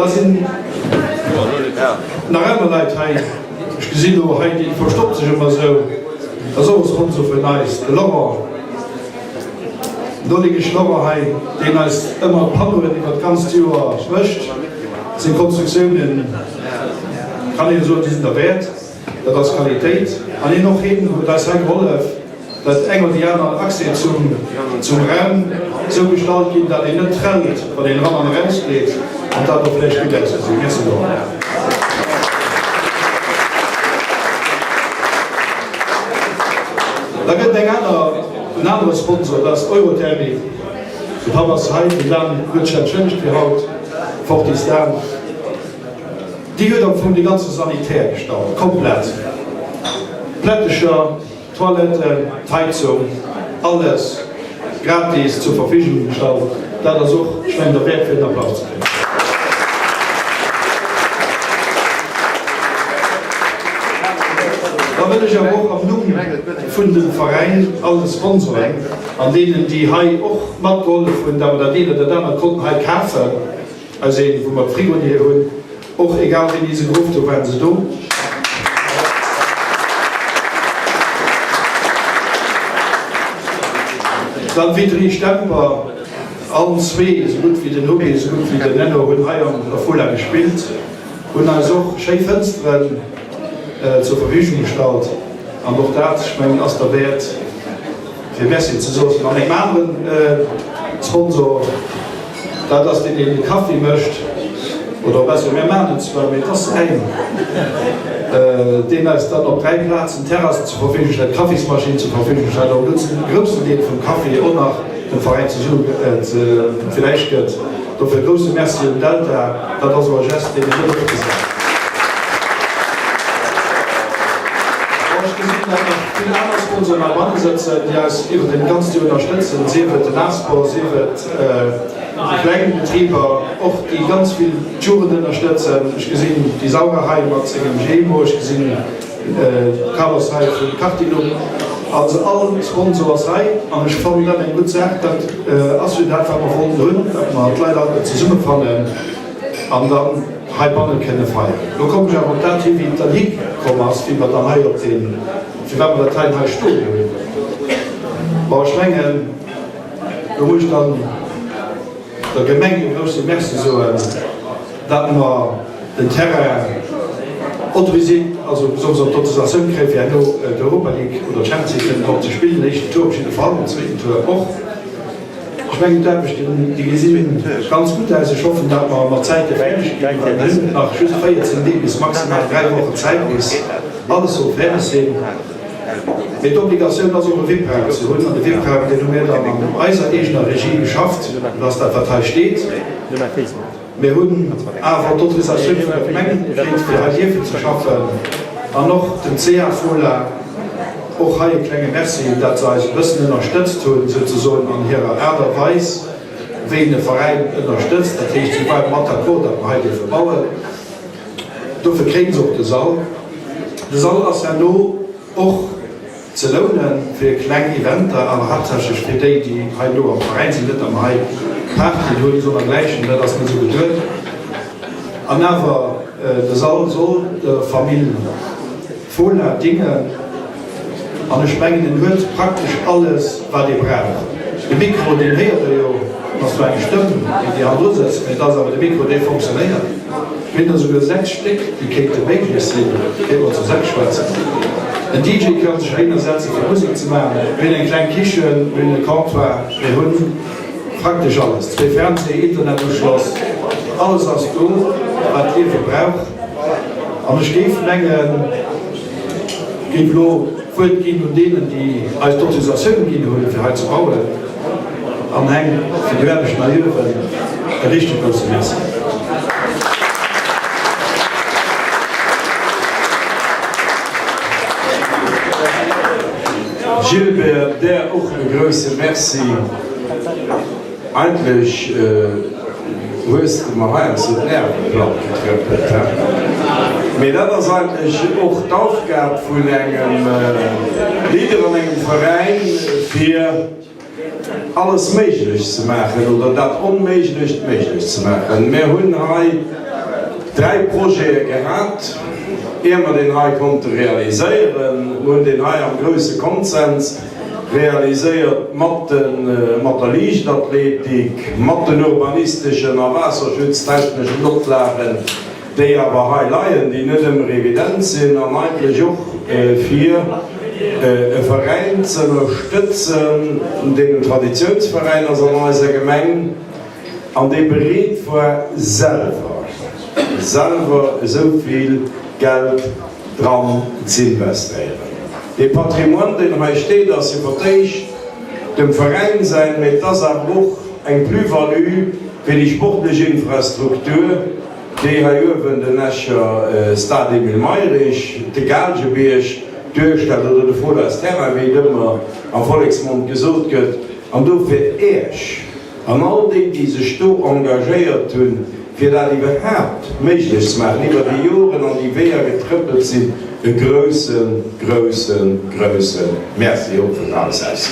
Da sinn nach aner Leit hei, ech gesinn elo hei, dee verstoppt sech ëmmer esou, dat ass och e Sponsor vun eis, de Laurent, den Oligesch Laurent hei, deen eis ëmmer d'Panneauen iwwer d'ganzt Joer mécht. Seng Konstruktiounen, kann een soen, déi sinn derwäert, dat ass Qualitéit. An hien, och hien huet eis hei gehollef. dat eng oder déi aner Accès zum zum Raum esou gestallt ginn, dat een net trellt, wann een eran an eraus geet, an dat och vläicht gutt ausgesinn. Merci Laurent. Da gëtt et eng aner, en anere Sponsor, dat ass Eurothermie. De Papp ass hei, den Dan huet sech entschëllegt fir haut, Fortis Dan. Déi huet am Fong de ganze Sanitär gestallt, komplett, Plättecher, Toiletten, d'Heizung, alles gratis zur Verfügung gestallt. Dat ass och, ech mengen, derwäert fir en Applaus ze kréien. Da wëll ech awer och am Numm vun dem Veräin allen Sponsoren an deenen, déi hei och matgehollef hunn, datt mer dat eent oder dat anert konnten hei kafen, aus een, wou mer d'Frigoen hier hunn, Och egal wéini se geruff do waren se do. Dann Widry, Stemper, allen zwee, esou gutt wéi den Hugi, esou gutt wéi den Nenno hunn hei an der Fola gespillt, hunn eis och schéi Fënsteren zur Verfügung gestallt an och dat, ech mengen, ass derwäert fir Merci ze soen. An engem aneren Sponsor. Dat ass deen, deen de Kaffi mécht, oder besser, mir maachen en zwar, mee et ass säin, deen eis dann op 3 Plazen Terrassen zur Verfügung stellt, d'Kaffismaschinn zur Verfügung stellt an e groussen Deel vum Kaffi och nach dem Veräin villäicht gëtt. Dofir e grousse Merci un Delta, dat ass och e Geste, deen een net oft gesäit. Bon, ech gesinn, datt nach vill aner Sponsoren heibanne sëtzen, déi eis iwwer den ganzt Joer ënnerstëtzen, sief et den Asbl, sief et Déi kleng Betriber och, déi ganz vill d'Jugend ënnerstëtzen. Ech gesinn d'Isaura hei mat sengem Gemo, ech gesinn de Carlos hei vu Cartilum. Also all Sponsor ass hei an ech fannen dat eng gutt Saach. Dat ass jo dat, wat mer wollten hunn, datt mer d'Leit alleguer zesummefannen an dann heibanne kënne feieren. Lo kommen ech awer op dat hi wéi et dann hikomm ass, wéi mer dann hei op deen, firwat mer dat hei hei stoen hunn. Bon, ech mengen, Do muss ech dann der Gemeng e grousse Merci soen, datt mer den Terrain autorisiert, also soss och d'Autorisatioun kréie fir herno d'Europa League oder d'Champions League kënnen drop ze spillen, den éischten Tour op jidde Fall, den zweeten Tour och. Ech mengen d'Aarbechten, déi gesi ganz gutt aus. Ech hoffen, datt mer mat Zäite fäerdeg ginn, well mir hunn nach just 14 Deeg bis maximal 3 Wochen Zäit bis alles soll fäerdeg sinn. Mee d'Obligatioun ass och e VIP-Raum ze hunn, an de VIP-Raum, deen hu mir dann an eiser eegener Regie geschafft, dat ass dat wat hei steet. Mir hunn awer d'Autorisatioun vun der Gemeng kritt, fir hei dierfen ze schaffen, an och dem CA Fola och hei e klenge Merci, dat se eis e bëssen ënnerstëtzt hunn, souzesoen an hirer Aart a Weis, wéi een e Veräin ënnerstëtzt. Dat heescht, si ware mat d'accord, datt mer hei dierfe bauen. Dofir kréien se och de Sall. De Sall ass herno och ze lounen fir kleng Eventer, awer haaptsächlech fir déi, déi hei elo am Veräin sinn, net datt mer hei Partyen hunn, sonnergläichen, dat ass net esou geduet. An awer, de Sall soll der Famill Fola dingen. An ech mengen, en huet praktesch alles, wat ee brauch. De Mikro, deen héiert Der jo, et ass zwar eng Stëmm, déi déi hannendru sëtzt, mee et ass awer de Mikro, dee fonctionnéiert. Mir hunn der esouguer 6 Stéck, déi kéinte méiglech sinn, kéinte mer zu 6 schwätzen. En DJ ka sech heihinner setzen, fir Musek ze maachen. Mir hunn eng kleng Kichen, mir hunn e Comptoir, mir hu praktesch alles. Zwee Fernseh, Internetuschloss, alles ass do, wat d'Liewe brauch. An ech géif mengen, géif elo d'Wuert ginn un deenen, déi eis d'Autorisatioun ginn hunn, fir hei ze bauen, an Heng fir déi Aarbechten hei uewen e richteg grousse Merci. Gilbert, där och e grousse Merci. Eigentlech hues de mer heiansdo d'Nerve platt getrëppelt, he? Mee dat ass eigentlech och d'Aufgab vun engem Leader an engem Veräin, fir alles méiglech ze maachen oder dat Onméiglecht méiglech ze maachen. Mir hunn hei. 3 Projete gehat, ier mer deen hei konnte realiséieren. Mer hunn deen hei am grousse Konsens realiséiert mat de, mat der Liichtathletik, mat den urbanisteschen a waasserschutztechneschen Oplagen, déi awer hei leien, déi net ëmmer evident sinn, an eigentlech och fir e Veräin ze ënnerstëtzen, deen en Traditionsveräin ass an eiser Gemeng an dee bereet war selwer, selwer esou vill Geld dran z'investéieren. Dee Patrimoine, deen hei steet, ass jo fir d'éischt dem Veräin säin, mee et ass awer och eng Plus-value fir déi sportlech Infrastruktur, déi hei uewen den Escher Stade Emile Mayrisch, de Gaalgebierg duerstellt, oder de Folas Terrain, wéi et ëmmer am Volleksmond gesot gëtt. An dofir Iech an all déi, déi sech do engagéiert hunn, fir dat iwwerhaapt méiglech ze maachen, iwwer déi Joren an déi Weeër getrëppelt sinn, e groussen, groussen, grousse Merci och vun eis aus.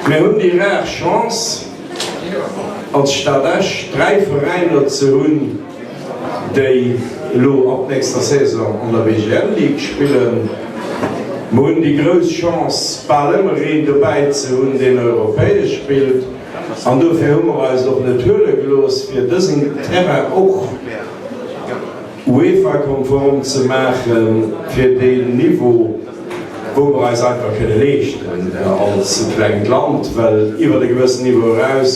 Mir hunn déi rar Chance, als Stad Esch 3 Veräiner ze hunn, déi elo ab nächster Saison an der BGL Ligue spillen. Mer hunn déi grouss Chance, bal ëmmer een dobäi ze hunn, deen europäesch spillt. An dofir hu mer eis och net huele gelooss, fir dësen Terrain och UEFA-konform ze maachen, fir deen Niveau, wou mer eis einfach kënne leeschten als klengt Land, well iwwert e gewëssen Niveau eraus,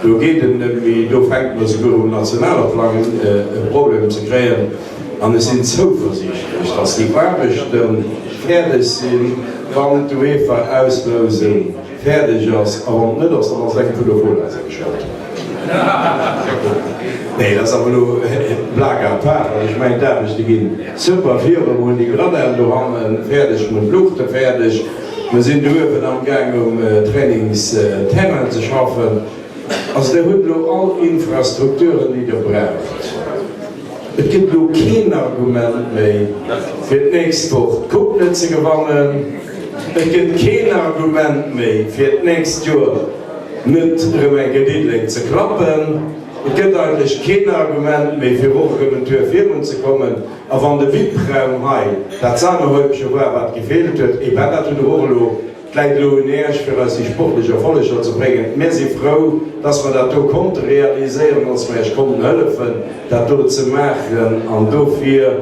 Do geet et net méi, do fänke mer souguer um nationale Plang un e Problem ze kréien. An ech sinn zouversiichtlech, datt déi Aarbechte fäerdeg sinn, wann d'UEFA-Auslousung fäerdeg ass. A wann et net ass, dann ass et eng vun der Fola seng Schold. Nee, dat ass awer elo blague à part. Also ech mengen, d'Aarbechte ginn super viru. Mer hunn déi Gradinen dohanne fäerdeg, mer hunn d'Luuchte fäerdeg. Mer sinn do uewen am Gaang um Trainingsterrain ze schaffen. Also der hutt elo all Infrastrukturen déi der braucht. Et gëtt elo keen Argument méi fir d'nächst Woch d'Coupe net ze gewannen. Et gëtt keen Argument méi fir d'nächst Joer net erëm eng Kéier Diddeleng ze klappen. Et gëtt eigentlech keen Argument méi fir och erëm en Tour virun ze kommen. A wann de VIP-Raum hei dat Sahnehäubche war, wat gefeelt huet, eh ben, dat hutt Der och elo. Et läit elo un Iech, fir eis déi sportlech Erfolleger ze bréngen. Mir si frou, dass mer dat do konnte realiséieren, dass mer Iech konnten hëllefen, dat do ze maachen. An dofir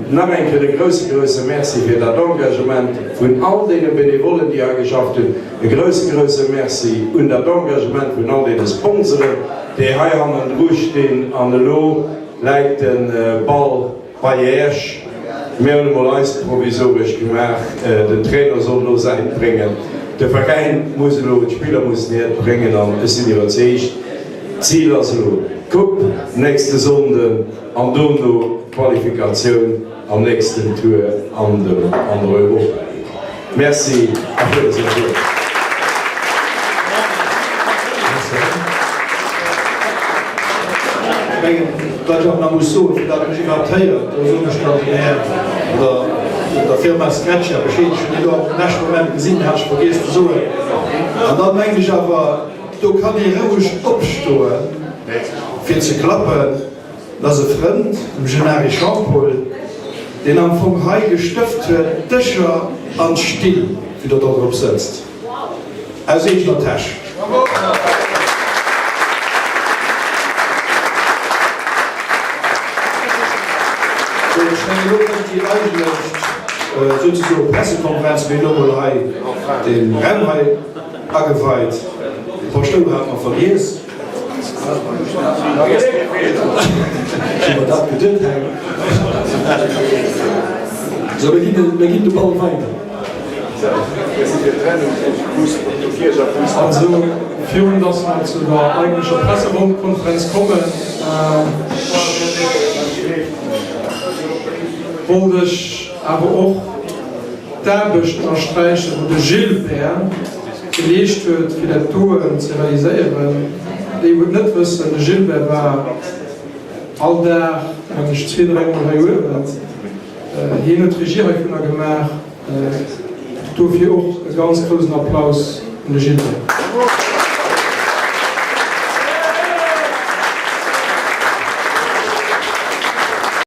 nach eng Kéier e grousse, grousse Merci fir dat Engagement vun all deene Benevollen, déi hei geschafft hunn. E grousse, grousse Merci un dat Engagement vun all deene Sponsoren, déi hei hannendru stinn. An elo Läit den Ball bei Äech? Mir hunn emol eist provisoresch gemaach. Den Trainer soll elo säint bréngen. De Veräin muss elo, d'Spiller mussen hiert bréngen an ech sinn iwwerzeegt, d'Zil ass elo d'Coupe nächste Sonnden an dono d'Qualifikatioun am nächsten Tour an der Europa League. Merci a fuere sech gutt. Ech mengen, wat ech awer nach muss soen, fir datt mech iwwerhaapt héiert, do soen ech dann dem Här oder der Firma Scratcha Bescheed, ech hunn déi elo am leschte Moment gesinn, hat ech vergiess ze soen. An dann mengen ech awer, do kann ee roueg opstoen, fir ze klappen. Dat ass e Frënd, dem Gennari Jean-Paul, deen am Fong hei gestëft huet, d'Dëscher an d'Still, wéi der do drop sëtzt, aus eegener Täsch. Sou, ech mengen, elo kënnt déi eigentlech souzesoe Pressekonferenz. Mir hunn elo mol hei de Raum hei ageweit. De Paschtouer hate mer vergiess. Sou, mir ginn de Ball weider. Also, virun dass mer zu der eigentlecher Pressekonferenz kommen, wollt ech awer och d'Aarbecht ënnersträichen, wou de Gilbert geleescht huet, fir dat doen ze realiséieren. Déi wou et net wëssen, de Gilbert war all Dag, mengen ech, zwee, dräimol hei uewen. Hien huet d'Regie heivunner gemaach. Dofir och e ganz groussen Applaus un de Gilbert.